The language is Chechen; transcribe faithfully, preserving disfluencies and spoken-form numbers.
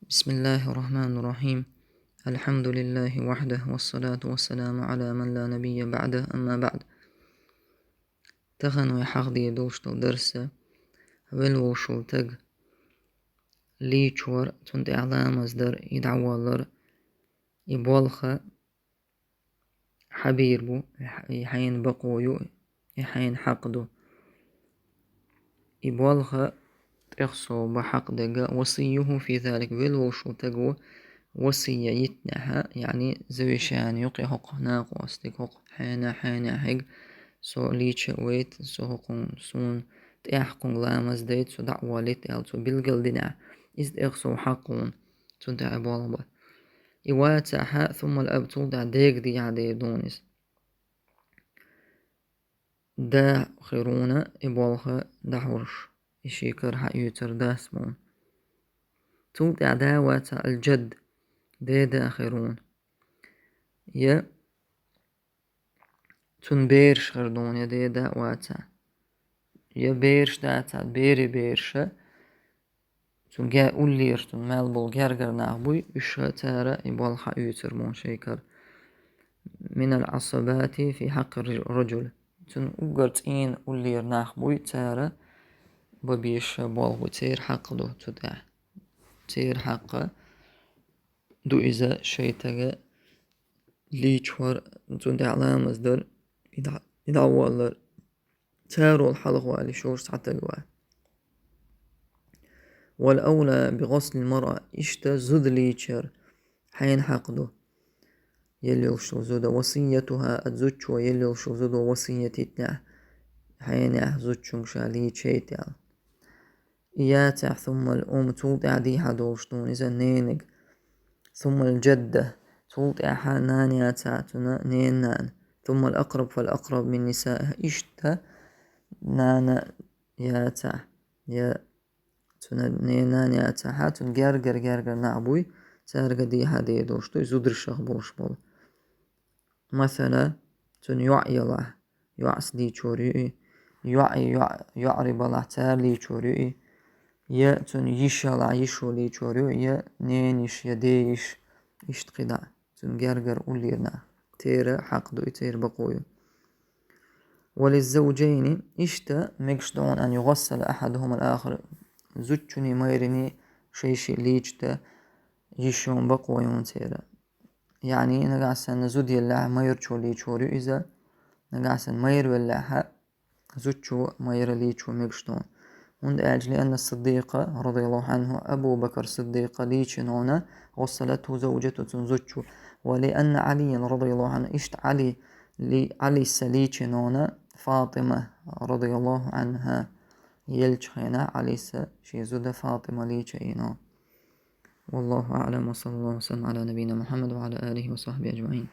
بسم الله الرحمن الرحيم. الحمد لله وحده والصلاة والسلام على من لا نبي بعده، أما بعد. Тахана вай хьахаде долуш долу дарс велла волуш волу стаг лийчор, цунна тӀехь ламаз дар, и дӀаваллар, и болх хьан бийр бу, и хьайна бакъо ю, и хьайна хьакъ ду. И болх тӀехсов бан хьакъ дерг, وصيه في ذلك, велла волуш волу стага васийя йитинехь, яъни завещание юкъе хӀокху накъостиг, хӀокху хьенехь, хьенехь хьега, со лийча а вайта, со хӀокхунна, суна тӀехь кхунга ламаз дайта, со дӀа а воллийта аьлла, цо билгал динехь, иза тӀехсов хьакъ ву, цунна тӀехь болх бан. И вацахь, ثم الأب, цул тӀаьхьа дега дехьа дер ду иза. Да хир ву и болх дӀахьуш, и шен кара хьаоьцур дас бу. Цул тӀаьхьа да вацахь, الجد, деда хир ву. Я цуьнан бераш хир ду, я деда вацахь. Я бераш дацахь, берийн бераш, цуьнан ге-, уллера цуьнан мел болу гергара нах буй, уьш цара и болх хьаоьцур бу шайн кара. من العصبات في حق الرجل. Цуьнан уггар цӀийнан уллера нах буй, цара бан безаш болх бу, церан хьакъ ду цу тӀехь. Церан хьакъ ду иза шайн стага лийчор, цунна тӀехь ламаз дар, и дӀа-, и дӀаваллар. Царал хьалха валий, шуьйра цхьа стаг валий. والأولى بغسل المرأة, иштта зуда лийчар хьайна хьакъ ду. Елла йолуш йолу зуда, وصيتها, а зудчо елла йолуш йолу зуда васийя йитинехь, хьенехь зудчуьнга ша лийчайта аьлла. И яцахь, ثم الأم, цул тӀаьхьа дехьа долуш ду иза нениг. ثم الجدة, цул тӀаьхьа нана яцахь, цуьнан ненан нана. ثم الأقرب فالأقرب من نسائها, иштта нана яцахь, я цуьнан ненан нана яцахь, цуьнан гергара, гергара нах буй, цаьрга дехьа дер долуш ду, и зударшах болуш болу. Масала, цуьнан йоӀ ялахь, йоӀас лийчор ю и, йоӀе йоӀ-, йоӀарий балахь, цара лийчор ю и, я цуьнан йиша ялахь, йишо лийчор ю, я ненайиша, я дейиша, иштта кхидӀа, цуьнан гергара уллера нах. Церан хьакъ ду и, церан бакъо ю. وللزوجين, иштта мегаш ду хьуна, أن يغسل أحدهما الآخر, зудчуний, майриний шай-шай лийча йиш йолу бакъо ю церан. Яъни, нагахь санна зуда еллехь, майрачо лийчор ю иза, нагахь санна майра веллехь, зудчо майра лийчо мегаш ду хьуна. ХӀунда аьлча, لأن الصديق رضي الله عنه, Абу Бакр Сиддикъа лийчина хьуна, غسلته زوجته, цуьнан зудчо. ولأن عليا رضي الله عنه, иштта Ӏали ли-, Ӏалис лийчина хьуна Фатима رضي الله عنها, еллачу хенахь Ӏалис шен зуда Фатима лийча йина. والله أعلم، وصلى الله وسلم على نبينا محمد وعلى آله وصحبه أجمعين.